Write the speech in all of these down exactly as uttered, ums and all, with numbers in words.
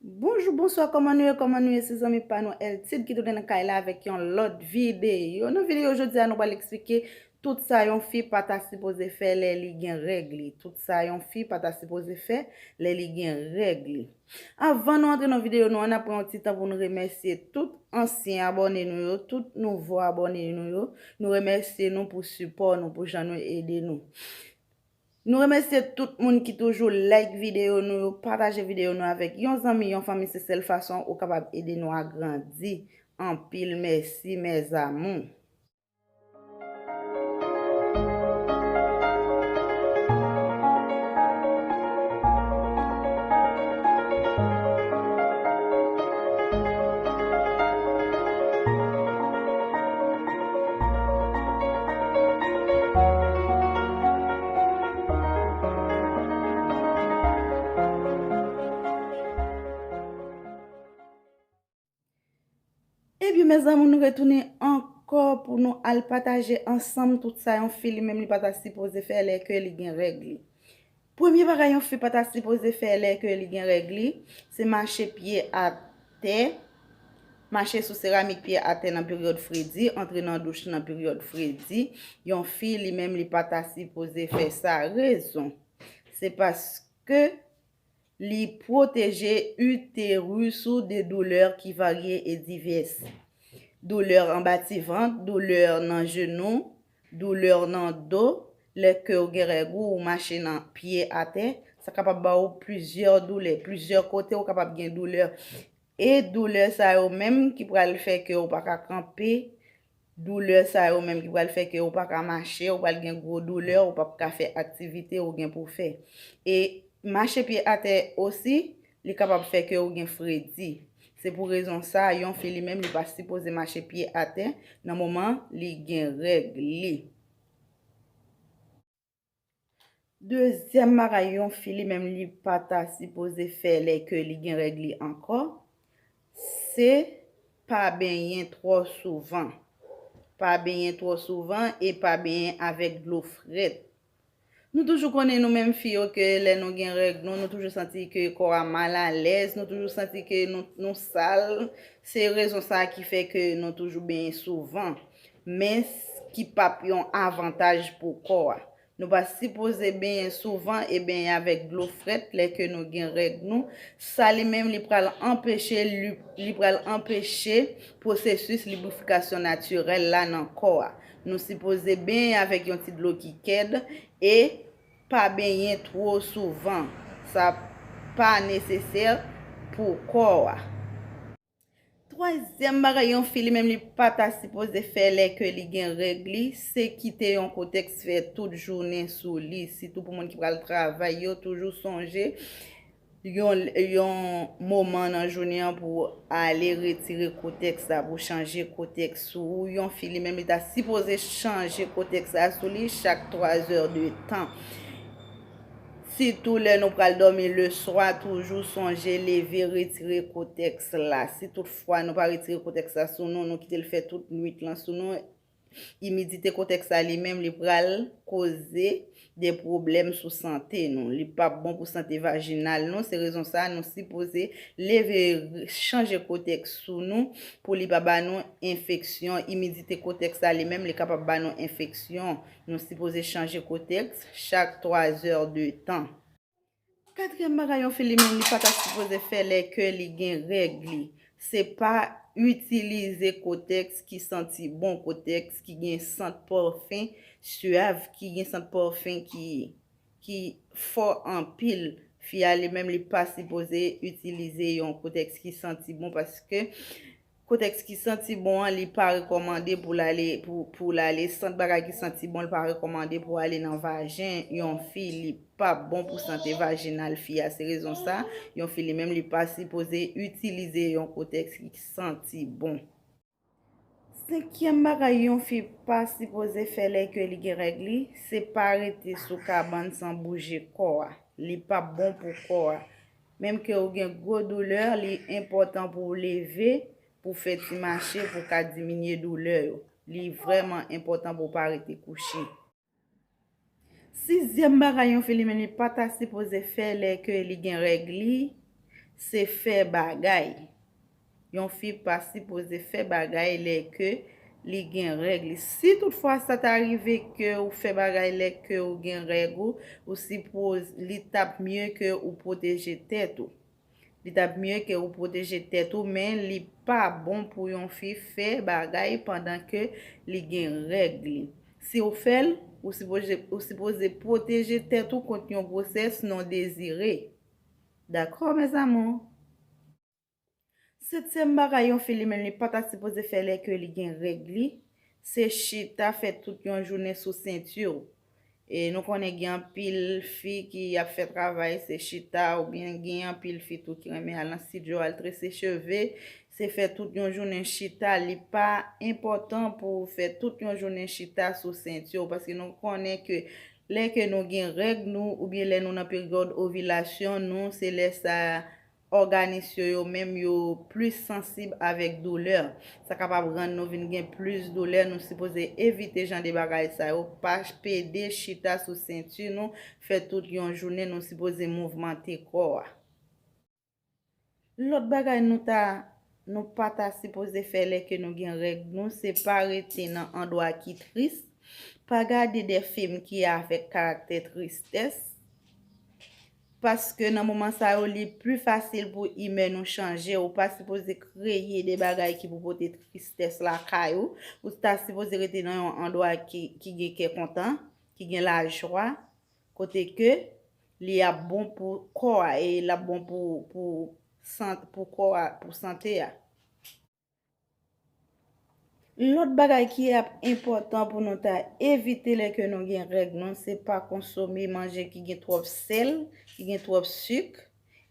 Bonjou, bonswa, kòman nou ye? Kòman nou ye? Se zanmi pa nou Eltid ki tounen nan kay la avèk yon lòt videyo. Nan videyo jodi a, nou pral eksplike tout sa yon fi pa ta sipoze fè lè li gen règ li. Tout sa yon fi pa ta sipoze fè lè li gen règ li. Anvan nou antre nan videyo nou an, n ap pran yon ti tan pou nou remèsye tout ansyen abòne nou yo, tout nouvo abòne nou yo. Nou remèsye nou pou sipò nou, pou jan nou ede nou. Nou remèsye tout moun ki toujou like videyo nou yo, pataje videyo nou avèk yon zanmi, yon fanmi, se sèl fason ou kapab ede nou agrandi. Anpil mèsi, mes amours. Ebyen, mes amours, nou retounen ankò pou nou al pataje ansanm tout sa yon fi li menm li pa ta sipoze fè lè ke li gen règ li. Premye bagay yon fi pa ta sipoze fè lè ke li gen règ li, se mache pye atè, mache sou seramik pye atè nan peryòd fredi, antre nan douch nan peryòd fredi. Yon fi li menm li pa ta sipoze fè sa. Rezon, se paske li pwoteje iteris ou de doulè ki varye e divès. Doulè anba ti vant, doulè nan jenou, doulè nan do. Lè ke w gen règ ou, ou mache nan pye atè, sa kapab ba w plizyè doulè, plizyè kote ou kapab gen doulè. E doulè sa yo menm ki pral fè ke ou pa ka kanpe, doulè sa yo menm ki pral fè ke ou pa ka mache, ou pral gen gwo doulè, ou p ap ka fè aktivite ou gen pou fè. E mache pye atè osi, li kapab fè ke ou gen fredi. Se pou rezon sa, yon fi li menm li pa sipoze mache pye atè nan moman li gen règ li. Dezyèm bagay yon fi li menm li pa ta sipoze fè lè ke li gen règ li ankò, se pa benyen twò souvan. Pa benyen twò souvan e pa benyen avèk dlo frèt. Nou toujou konnen nou menm fi yo ke lè nou gen règ nou, nou toujou santi ke kò a malalèz, nou toujou santi ke nou, nou sal. Se rezon sa a ki fè ke nou toujou benyen souvan. Men s-, ki p ap yon avantaj pou kò a. Nou pa sipoze benyen souvan e benyen avèk dlo frèt lè ke nou gen règ nou. Sa li menm li pral anpeche, li, li pral anpeche pwosesis librifikasyon natirèl la nan kò a. Nou sipoze benyen avèk yon ti dlo ki kèd e pa benyen twò souvan. Sa pa nesesè pou kò a. Twazyèm bagay yon fi li menm li pa ta sipoze fè lè ke li gen règ li, se kite yon kotèks fè tout jounen sou li. Sitou pou moun ki pral travay, yo toujou sonje yon, yon moman nan jounen an pou ale retire kotèks la, pou chanje kotèks sou ou. Yon fi li menm li ta sipoze chanje kotèks la sou li chak twa zè de tan. Sitou lè nou pral dòmi leswa, toujou sonje leve retire kotèks la. Si toutfwa nou pa retire kotèks la sou nou, nou kite l fè tout nwit lan sou nou, imidite kotèks la li menm, li pral koze de pwoblèm sou sante nou. Li p ap bon pou sante vajinal nou. Se rezon sa a, nou sipoze leve, chanje kotèks sou nou pou li pa ba nou enfeksyon. Imidite kotèks la li menm, li kapab ba nou enfeksyon. Nou sipoze chanje kotèks chak twa zè de tan. Katriyèm bagay yon fi li menm li pa ta sipoze fè lè ke li gen règ li, se pa itilize kotèks ki santi bon, kotèks ki gen sant pafen syav, ki gen sant pafen ki, ki fò anpil. Fi a li menm li pa sipoze itilize yon kotèks ki santi bon paske kotèks ki santi bon an, li pa rekòmande pou l ale, pou, pou l ale. Sant bagay ki santi bon, li pa rekòmande pou ale nan vajen yon fi. Li pa bon pou sante vajinal fi a. Se rezon sa, yon fi li menm, li pa sipoze itilize yon kotèks ki santi bon. Senkyèm bagay yon fi pa sipoze fè lè ke li gen règ li, se pa rete sou kabann san bouje kò a. Li pa bon pou kò a. Menm ke ou gen gwo doulè, li enpòtan pou w leve, pou w fè ti mache, pou w ka diminye doulè yo. Li vrèman enpòtan pou w pa rete kouche. Sizyèm bagay yon fi li menm li pa ta sipoze fè lè ke li gen règ li, se fè bagay. Yon fi pa sipoze fè bagay lè ke li gen règ li. Si toutfwa sa ta rive ke ou fè bagay lè ke ou gen règ ou, ou sipoze, li t ap mye ke ou pwoteje tèt ou. Li t ap mye ke ou pwoteje tèt ou, men li pa bon pou yon fi fè bagay pandan ke li gen règ li. Si w fè l, ou sipoze, ou sipoze pwoteje tèt ou kont yon gwosès non dezire. Dakò, mes amours? Setyèm bagay yon fi li menm li pa ta sipoze fè lè ke li gen règ li, se chita fè tout yon jounen sou senti w. E nou konnen gen anpil fi ki ap fè travay, se chita, oubyen gen anpil fi tou ki renmen al nan estidyo, al trese cheve, se fè tout yon jounen chita. Li pa enpòtan pou w fè tout yon jounen chita sou senti w, paske nou konnen ke lè ke nou gen règ nou, oubyen lè nou nan peryòd ovilasyon nou, se lè sa òganis yo, yo menm yo plis sansib avèk doulè. Sa kapab rann nou vin gen plis doulè, nou sipoze evite jan de bagay sa yo, pa pede chita sou senti nou, fè tout yon jounen, nou sipoze mouvmante kò a. Lòt bagay nou ta, nou pa ta sipoze fè lè ke nou gen règ nou, se pa rete nan andwa ki tris, pa gade de fim ki avèk karaktè tristès, paske nan moman sa yo, li pli fasil pou imè nou chanje. Ou pa sipoze kreye de bagay ki pou pote tristès lakay ou. Ou ta sipoze rete nan yon andwa ki, ki gen kè kontan, ki gen lajwa, kote ke li ap bon pou kò a e l ap bon pou, pou, san, pou kò a, pou sante a. Lòt bagay ki ap enpòtan pou nou ta evite lè ke nou gen règ nou, se pa konsome manje ki gen twòp sèl, ki gen twòp sik,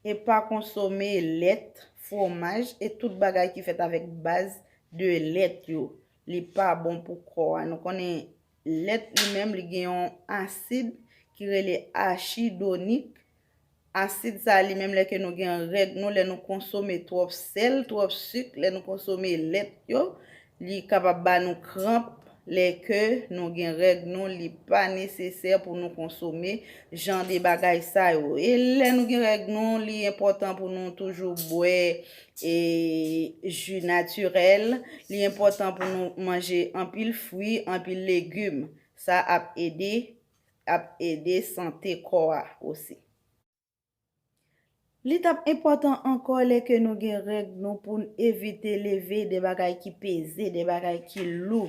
e pa konsome lèt, fwomaj, e tout bagay ki fèt avèk baz de lèt yo. Li pa bon pou kò a. Nou konnen lèt li menm, li gen yon asid ki rele achidonik. Asid sa li menm lè ke nou gen règ nou, lè nou konsome twòp sèl, twòp sik, lè nou konsome lèt yo, li kapab ba nou kranp. Lè ke nou gen règ nou, li pa nesesè pou nou konsome jan de bagay sa yo. E lè nou gen règ nou, li enpòtan pou nou toujou bwè e ji natirèl. Li enpòtan pou nou manje anpil fwi, anpil legim. Sa ap ede, ap ede sante kò a osi. Li t ap enpòtan ankò lè ke nou gen règ nou pou n evite leve de bagay ki peze, de bagay ki lou,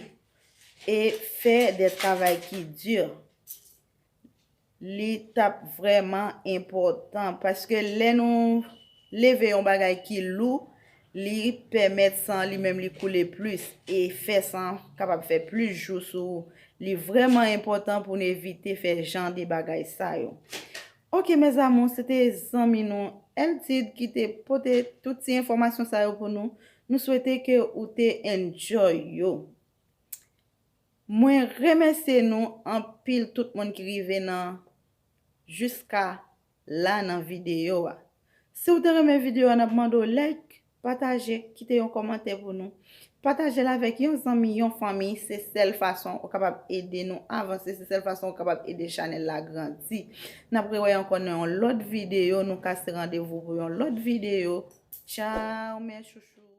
e fè de travay ki di. Li t ap vrèman enpòtan paske lè nou leve yon bagay ki lou, li pèmèt san li menm li koule plis e fè san kapab fè plis jou sou ou. Li vrèman enpòtan pou n evite fè jan de bagay sa yo. Ok, mes amours, se te zanmi nou Eltid ki te pote tout ti enfòmasyon sa yo pou nou. Nou swete ke ou te enjoy yo. Mwen remèsye nou anpil, tout moun ki rive nan jiska la nan videyo a. Si w te renmen videyo a, n ap mande w like, pataje, kite yon kòmantè pou nou. Pataje l avèk yon zanmi, yon fanmi, se sèl fason ou kapab ede nou avanse, se sèl fason ou kapab ede chanèl la grandi. N ap rewè ankò nan yon lòt videyo, nou kase randevou pou yon lòt videyo. Tchao, mes chouchous.